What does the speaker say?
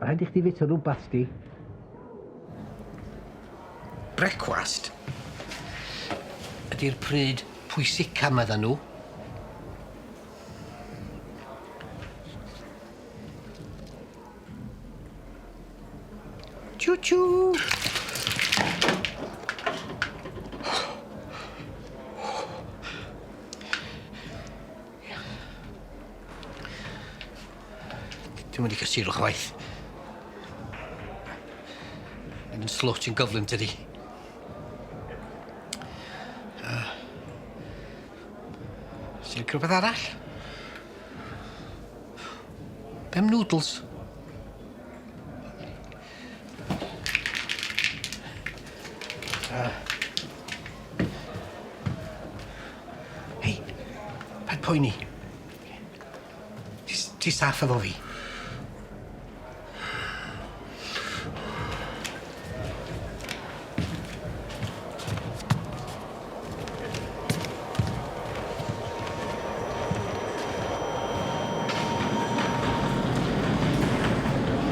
Ma' rhaid i chdi fita rwbath sti. Brecwast ydi'r pryd pwysica medda nw. Chw chw! Dwi'm wedi cysuro chwaith. Mynd yn slo ti'n gyflym tydi? Yy. Ti'n licio rwbeth arall? Be' am nwdls? Yy. Hei, paid poeni. Ti s- ti saff efo fi.